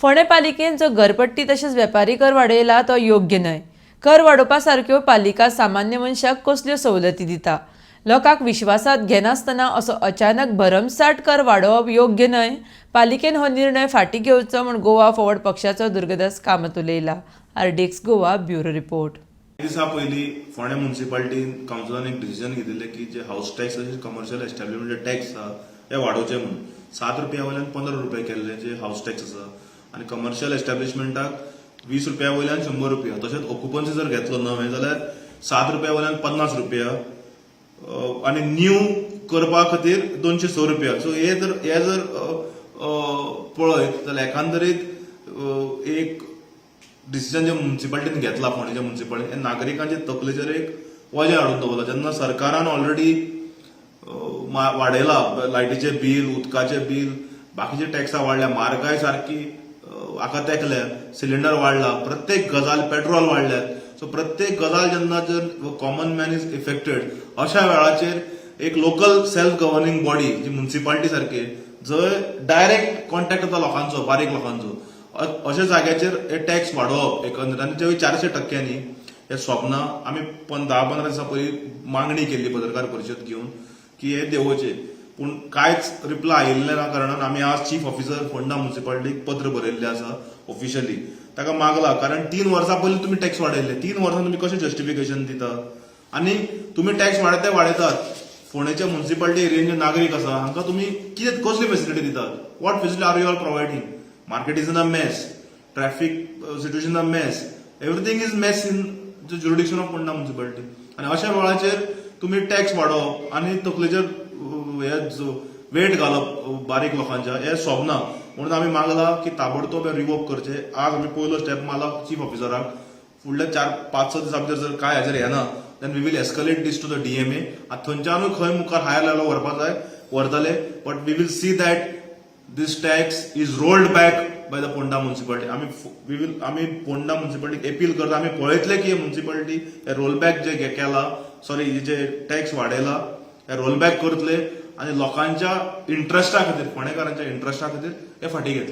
फोंडें पालिकेन जो घरपट्टी तशेंच वेपारी कर वाडयला तो योग्य न्हय. कर वाडोवपा सारक्यो पालिका सामान्य मनशाक कसल्यो सवलती दिता? लोकांक विश्वासात घेनासतना असो अचानक भरमसाठ कर वाडोवप योग्य न्हय. पालिकेन हो निर्णय फाटीं घेवचो म्हूण गोवा फॉरवर्ड पक्षाचो दुर्गदास कामत उलयला. RDX Goa, bureau report. दिसा पयलीं फोंडें मुन्सिपालिटीन कावन्सिलान एक डिसिजन घेतिल्लें की जे हावस टॅक्स तशेंच कमर्शियल एस्टॅब्लिशमेंट टॅक्स आसा हे वाडोवचे म्हणून. 7 रुपया वयल्यान 15 रुपया केल्ले जे हावस टॅक्स आसा आनी कमर्शियल एस्टॅब्लिशमेंटाक 20 रुपया वयल्यान 100 रुपया. तशेंच ऑक्युपन्सी जर घेतलो नवें जाल्यार 7 रुपया वयल्यान 50 रुपया आनी न्यू करपा खातीर 206 रुपया. सो हे जर अ, अ, पळयत जाल्यार एकांदरीत एक डिसिजन जे मुन्सिपालिटीन घेतला, फोंडेच्या मुन्सिपालिटीन, हे नागरिकांच्या तकलेचेर एक वजें हाडून दवरला. जेन्ना सरकारान ऑलरेडी वाडयला लायटीचें बील, उदकाचें बील, बाकीचे टॅक्सां वाडल्या, म्हारगाय सारकी हाका तेंकल्या, सिलिंडर वाडला, प्रत्येक गजाल, पेट्रोल वाडल्या. सो प्रत्येक गजाल जेन्ना जर कॉमन मॅन is affected, अशा वेळाचेर एक लोकल सेल्फ गव्हर्निंग बॉडी जी मुन्सिपालिटी सारकी, जंय डायरेक्ट कॉन्टॅक्ट जाता लोकांचो, बारीक लोकांचो, अशा जाग्याचेर हे टॅक्स वाडोवप एकंदरीत आनी ते 400 टक्क्यांनी हे सोबना. आमी पण 10-15 दिसां पयलीं मागणी केल्ली पत्रकार परिशद घेवन की हे देंवोवचे, पूण कांयच रिप्लाय आयिल्ले ना कारणान आमी आज चीफ ऑफिसर फोंडा मुन्सिपालिटीक पत्र बरयल्लें आसा. ऑफिशियली ताका मागला, कारण 3 वर्सां पयलीं तुमी टॅक्स वाडयल्ले. 3 वर्सां तुमी कशें जस्टिफिकेशन दिता? आनी तुमी टॅक्स वाडयते वाडयतात, फोंडेच्या मुन्सिपालिटी एरियेन जे नागरीक आसा हांकां तुमी कितें, कसली फेसिलिटी दितात? What facility are you are providing? Market is in a mess, traffic situation a mess, everything is mess in the jurisdiction of Ponda Municipality. आनी अशा वेळाचेर तुमी टॅक्स वाडोवप आनी तकलेचेर हे वेट घालप बारीक लोकांच्या, हे सोबना. म्हणून आमी मागला की ताबडतोब हे रिवोक करचे. आज आमी पयलो स्टेप मारला चीफ ऑफिसराक. फुडल्या 4-5-6 दिसां भितर जर काय हाजेर येना, then we will escalate this to the DMA. थंयच्यानूय खंय मुखार हायर लेवलार व्हरपा जाय व्हरतले, but we will see that this tax is rolled back by the Ponda Municipality. आमी we will आमी पोंडा मुन्सिपालिटीक अपील करता. आमी पळयतले की मुन्सिपालिटी हे रोल बॅक जे केला, सॉरी, जे टॅक्स वाडयला हे रोल बॅक करतले आनी लोकांच्या इंट्रस्टा खातीर, फोंडेकारांच्या इंट्रस्टा खातीर हे फाटीं घेतले.